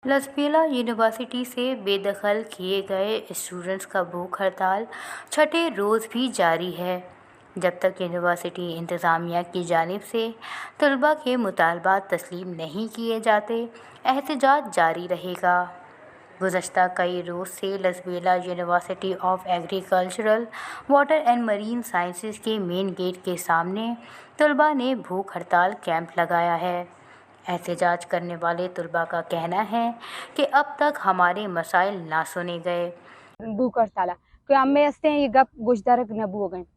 لسبیلہ یونیورسٹی سے بے دخل کیے گئے اسٹوڈنٹس کا بھوک ہڑتال چھٹے روز بھی جاری ہے، جب تک یونیورسٹی انتظامیہ کی جانب سے طلباء کے مطالبات تسلیم نہیں کیے جاتے، احتجاج جاری رہے گا۔ گزشتہ کئی روز سے لسبیلہ university of agricultural, water and Marine sciences کے مین گیٹ کے سامنے طلباء نے بھوک ہڑتال کیمپ لگایا ہے۔ احتجاج کرنے والے طلباء کا کہنا ہے کہ اب تک ہمارے مسائل نہ سنے گئے۔ بھوک ہڑتال ءَ کہ ہمے ہستیں، یہ گپ گوشدارگ نہ بوگ ءَ انت۔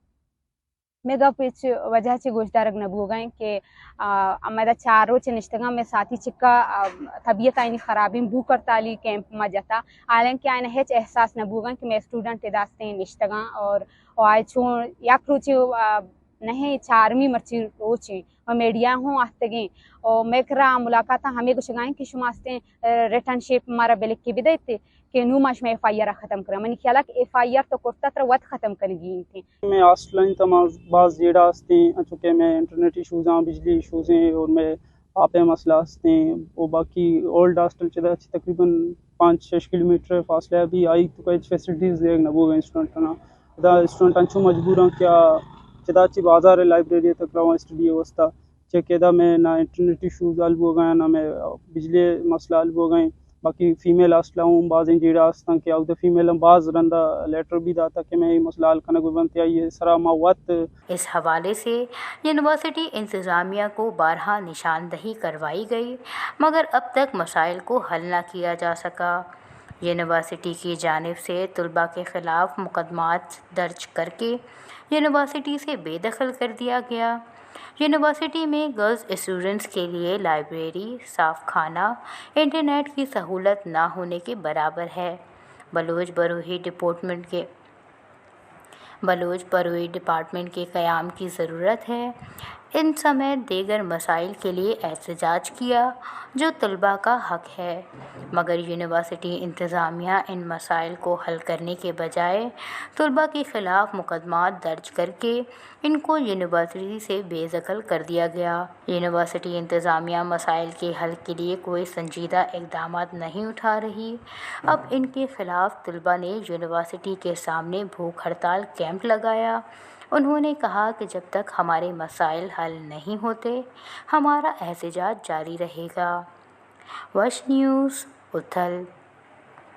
مئے گپ ہچ وجہ چہ گوشدارگ نہ بوگ ءَ انت کہ، آ، ہمدا چار روچ نشتگاں، مئے ساتھی چکا، آ، طبیعت آئینی خرابیں، بھوک ہڑتالی کیمپ ما جتا، حالانکہ آئین ہچ احساس نہ بوگ ءَ انت کہ مئے اسٹوڈنٹ ادا ہستیں نشتگاں اور، اور آئے چون یک روچے، آ، نہیں، چارمی مرچی روچیں۔ و میڈیا ہوں آہتگیں و مئے کرا ملاقاتاں ہمے گوشگا انت کہ شما ہستیں، آ، ریٹن شیپ مارا بلکہ بدئیت کہ نوں ما شمئے ایف آئی آر ءَ ختم کناں۔ منی خیالا کہ ایف آئی آر تو کرتا ترا وت ختم کنگی انت۔ مئے ہاسٹل انت، ما باز جیڑہ ہستیں، انچو کہ مئے انٹرنیٹ ایشوز آں، بجلی ایشوز ہیں اور مئے آپ ءِ مسئلہ ہستیں۔ و باقی اولڈ ہاسٹل چدا چہ تقریباً پانچ شش کلومیٹر فاصلہ ءَ بھی، آئی تو ہچ فیسلٹیز دیگ نہ بوگ ءَ اسٹوڈنٹاں۔ ادا اسٹوڈنٹ انچو مجبور آں کہ آ چدا چہ بازار ءِ لائبریری ءَ تک رواں اسٹڈی ءِ واسطہ، چہ کہ ادا مئے نہ انٹرنیٹ ایشوز حل بوگ ءَ، نہ مئے بجلی ءِ مسئلہ حل بوگ ءَ۔ باقی فیمیل ہاسٹل ءَ ہوں بازیں جیڑہ ہستاں کہ اودا فیمیل ہم باز رندا لیٹر بھی داتا کہ مئے اے مسئلہ حل کنگ بہ بنت، یا آئی ءِ سرا ما وت۔ اس حوالے سے یونیورسٹی انتظامیہ کو بارہا نشاندہی کروائی گئی، مگر اب تک مسائل کو حل نہ کیا جا سکا۔ یونیورسٹی کی جانب سے طلباء کے خلاف مقدمات درج کر کے یونیورسٹی سے بے دخل کر دیا گیا۔ یونیورسٹی میں گرلز اسٹوڈنٹس کے لیے لائبریری، صاف کھانا، انٹرنیٹ کی سہولت نہ ہونے کے برابر ہے۔ بلوچ بروہی ڈپارٹمنٹ کے بلوچ بروہی ڈپارٹمنٹ کے قیام کی ضرورت ہے۔ ان سمیت دیگر مسائل کے لیے احتجاج کیا، جو طلباء کا حق ہے، مگر یونیورسٹی انتظامیہ ان مسائل کو حل کرنے کے بجائے طلباء کے خلاف مقدمات درج کر کے ان کو یونیورسٹی سے بے دخل کر دیا گیا۔ یونیورسٹی انتظامیہ مسائل کے حل کے لیے کوئی سنجیدہ اقدامات نہیں اٹھا رہی۔ اب ان کے خلاف طلباء نے یونیورسٹی کے سامنے بھوک ہڑتال کیمپ لگایا۔ انہوں نے کہا کہ جب تک ہمارے مسائل حل نہیں ہوتے، ہمارا احتجاج جاری رہے گا۔ وش نیوز، اتھل۔